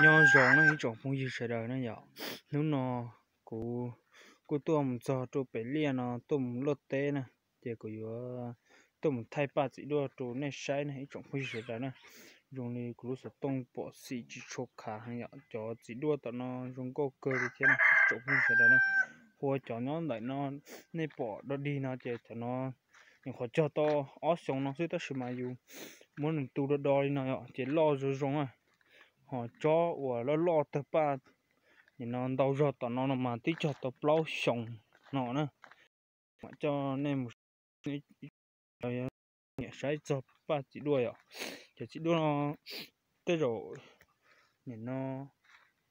Nyob zoo na ib tsoom phooj ywg sawv daws na yom. Hnub no kuv kuj tuaj mus txog rau pem liaj no tuaj mus luaj teb na, ces kuv yuav tuaj mus thaij paj txiv duaj rau nej saib na ib tsoom phooj ywg sawv daws na. Zoo li kuv lub xov tooj pom xim tsis tshua khav heev yom, cov txiv duaj tom no zoo nkauj kawg li thiab na ib tsoom phooj ywg sawv daws na. Hu ua cov nyob ntawm no nej pom dog dig no ces cov no nyuam qhuav cog tau ob xyoos no xwb tab sis mas yus muab nws tu do do li no yom ces loj zoo zoo na. Ho tsob uas loj loj tawg paj nim no ntau zog tom no no mas twb cog tau plaub xyoos no na. Mam coj nej mus nyiam saib txog paj txiv duaj yom. Cov txiv duaj no tej zaum nim no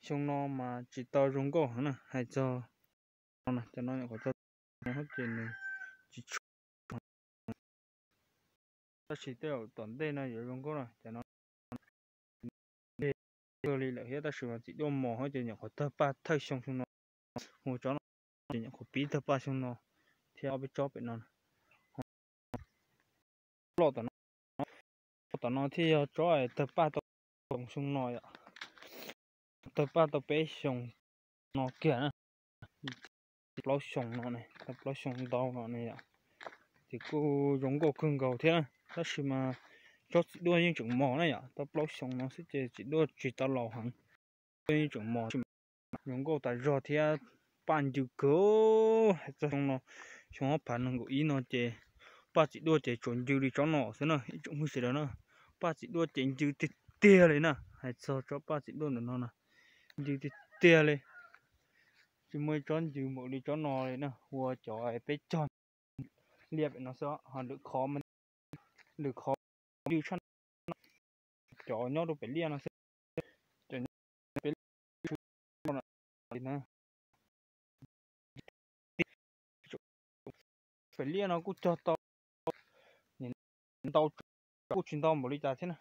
xyoo no mas tsis tau zoo nkauj heev na, hais txog cov no nyuam qhuav cog ces nws tsis tshua, tab sis tej zaum tom ntej no yuav zoo nkauj na. Cov no kawg li lawm thiab tab sis mas txiv duaj mos ces nyuam qhuav tawg paj thawj xyoo xyoo no. Hu tsob no ces nyuam qhuav pib tawg paj xyoo no thiab ob peb tsob pem no. Loj tom no, tom no thiaj yog tsob tawg paj tau xyoo no yom. Tawg paj tau peb xyoos no kiag na, plaub xyoos no ne, tau plaub xyoos ntau no ne yom. Ces kuj zoo nkauj kawg nkaus thiab na, tab sis mas tsob txiv duaj yeej tseem mos na yom, tau plaub xyoos no xwb ces txiv duaj tsis tau laus heev, yeej tseem mos, zoo nkauj tas zog thiab paj ncw kawg. Hais txog xyoo no, xyoo ob phav nees nkaum ib no ces paj txiv duaj ces tsuas ncw li tsob no xwb na ib tsoom phooj ywg sawv daws na. Paj txiv duaj ces ncw tiag tiag li na, hais txog tsob paj txiv duaj ntawm no na, ncw tiag tiag li. Tsis muaj ib tsob ncw npaum li tsob no li na, hu ua cov peb cog liaj pem no xwb, ho lwm qhov, lwm qhov ncw tshaj, cov nyob rau pem liaj no xwb, cov nyob pem liaj na. Pem liaj no kuj cog tau ntau, kuj tsis ntau npaum li cas thiab na,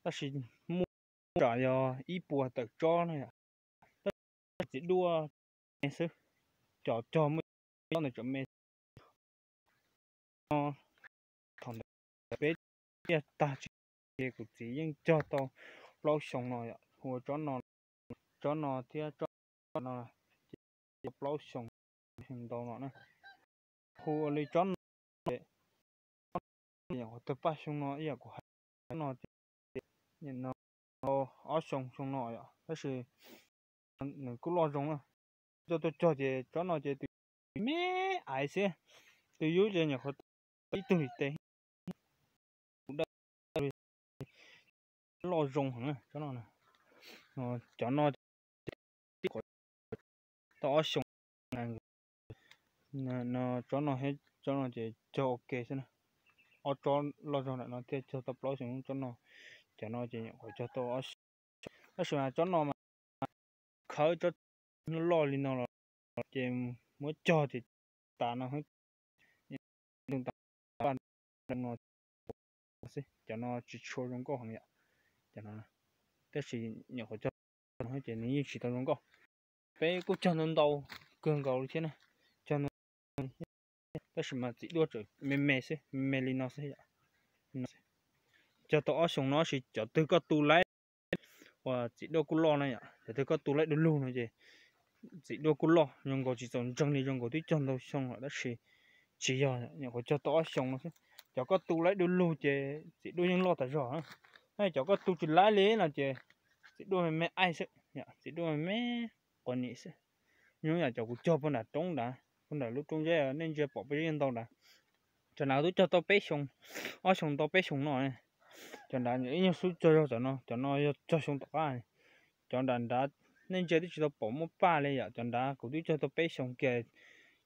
tab sis muaj tsam yog ib puas tawm tsob na yom. Tab sis txiv duaj me xwb, cov cog muaj tsob ntawm tseem me. Thaum ntawd peb liaj tag tsis, ces kuv txiv yeej cog tau plaub xyoos no yom, hu ua tsob no, tsob no thiab tsob no ces plaub xyoos, xyoo ntau no na. Hu ua li tsob no ces nyuam qhuav tawg paj xyoo no ib yam kuv hais, tsob no ces nim no ob xyoo xyoo no yom, tab sis nws kuj loj zoo na. Coj tuaj cog ces tsob no ces tus me aiv xwb, tus yub ces nyuam qhuav tau ib tug li tes, kuv dawb loj zoo heev tsob no. Cov no tib qhuav tau ob xyoo no, tsob no, tsob no ces cog ua ke xwb na. Ob tsob loj zog ntawm no thiaj cog tau plaub xyoo, tsob no, cov no ces nyuam qhuav cog tau ob xyoo. Tab sis mas tsob no mas khawb tsob loj li no los ces muab cog ces tas no, tas no xwb, cov no tsis tshua zoo nkauj heev yom. Cov no, tab sis nyuam qhuav cog ces nws yeej tsis tau zoo nkauj. Peb kuj cog ntau ntau kawg nkaus li thiab na, cog ntau, tab sis mas txiv duaj tseem me me xwb, me me li no xwb yom. Cog tau ob xyoos no sis cov twg koj tu laib uas txiv duaj kuj loj na yom, cov twg koj tu laib du lug no ces txiv duaj kuj loj zoo nkaus, tsis txaus ntseeg li, zoo nkaus twb cog ntau xyoo lawm tab sis tsis yog, nyuam qhuav cog tau ob xyoos no xwb. Cov koj tu laib du lug ces txiv duaj yeej loj tas zog. Cov koj tu tsis laib li no ces txiv duaj me me aib xwb, txiv duaj me me quav nim xwb. Nyob yam cov kuv cog puag nram roob nrad, puag nram lub roob zeb nej ntsia pom peb zeb ntau nrad. Cov nrad twb cog tau peb xyoo, ob xyoo tau peb xyoo no. Cov nrad ib nyuag xub cog zog cov no, cov no yog cog xyoo tom qab. Cov nrad nrad nej ntsia twb tsis tau pom muaj paj li yom, cov nrad kuv twb cog tau peb xyoo kiag.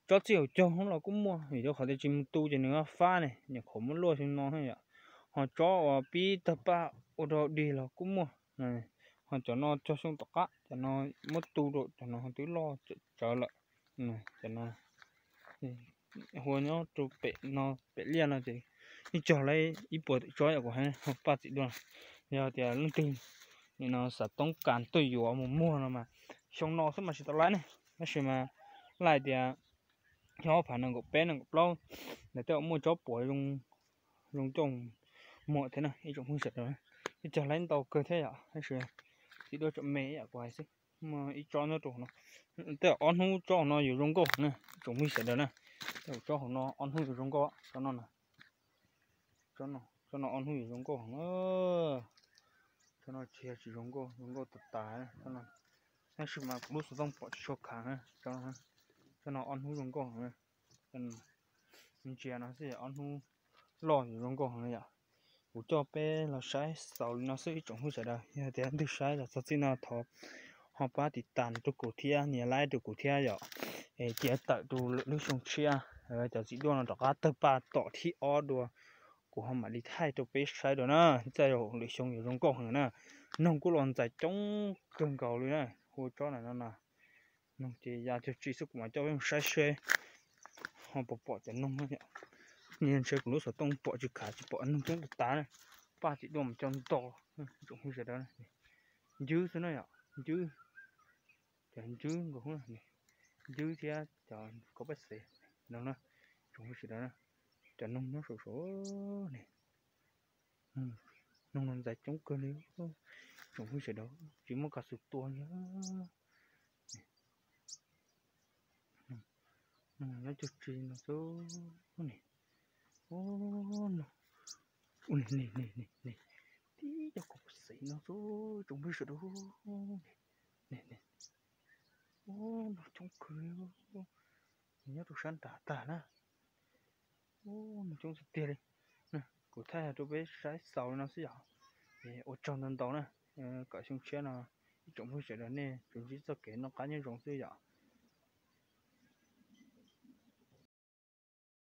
Tsob txij hauv caug los kuj muaj, vim rau qhov tias tsis mus tu ces nws fab ne, nyuam qhuav muab luaj xyoo no yom. Ho tsob uas pib tawg paj ua rau dig los kuj muaj. Ho cov no cog xyoo tom qab, cov no muab tu rau, cov no twb loj tsawv lawm. Cov no hu ua nyob rau pem no, pem liaj no ces yeej cog laib ib puas tawm tsob yom, kuv hais paj txiv duaj. Yog tias leej twg nim no xav toob kas tuaj yuav mus muag no mas xyoo no xwb mas tsis tau laib ne, tab sis mas laj tias xyoo ob phav nees nkaum peb nees nkaum plaub ntawd tej zaum muaj tsob puav zoo coj muag thiab na ib tsoom phooj ywg sawv daws. Yeej cog laib ntau kawg thiab yom, tab sis txiv duaj tseem me yam kuv hais xwb. Muaj ib tsob nyob rau hauv no. Tej zaum ob hnub tsob hauv no yuav zoo nkauj heev na tsoom phooj ywg sawv daws na. Tej zaum tsob hauv no ob hnub yuav zoo nkauj, tsob no na. Tsob no ob hnub yuav zoo nkauj heev. Tsob no tsis yog tsis zoo nkauj, zoo nkauj tas tas tsob no. Tab sis mas kuv lub xov tooj pom tsis tshua khav na. Tsob no ob hnub zoo nkauj heev. Ntsia no xwb ob hnub loj yuav zoo nkauj heev yom. Kuv coj peb los saib xaus li no xwb ib tsoom phooj ywg sawv daws, yog tias leej twg saib los txog txij no thov ho pab tiv tas rau kuv thiab, nias like rau kuv thiab yom. Es cia tawm rau lwm lub xyoo tshiab cov txiv duaj no rov qab tawg paj tom thib ob dua, kuv ho mam li thaij rau peb saib dua na. Tej zaum lwm xyoo yuav zoo nkauj heev na. Noog kuj los ntxais coob kawg nkaus li na. Hu tsob no no, noog ces ya cuag tsi xwb, kuv mam coj peb mus saib seb ho puas pom cov noog. Ntshe kuv lub xov tooj pom tsis khav, tsis pom noog coob tas tas na. Paj txiv duaj mus coj nto, tsoom phooj ywg sawv daws. Ncwb xwb na yom, ncwb, cov ncwb nkaus, ncwb thiab cov kauv paj xev no na, tsoom phooj ywg sawv daws. Cov noog nyob saum saum ne, noog no ntxais coob kawg li, tsoom phooj ywg sawv daws, tsis muaj kav xwm tua li. Noog nyob cuag tsi no xwb ne. Ub, tib co kauv paj xev no xwb tsoom phooj ywg sawv daws. Ub, noog coob kawg li, nyob rau sab nrad tag na. Ub, noog coob tiag tiag li. Kuv thaij rau peb saib xaus li no xwb yom. Ua tsaug ntau ntau na. Kom xyoo tshiab no ib tsoom phooj ywg sawv daws nej tsuas ntsib txoj kev noj qab nyob zoo xwb yom.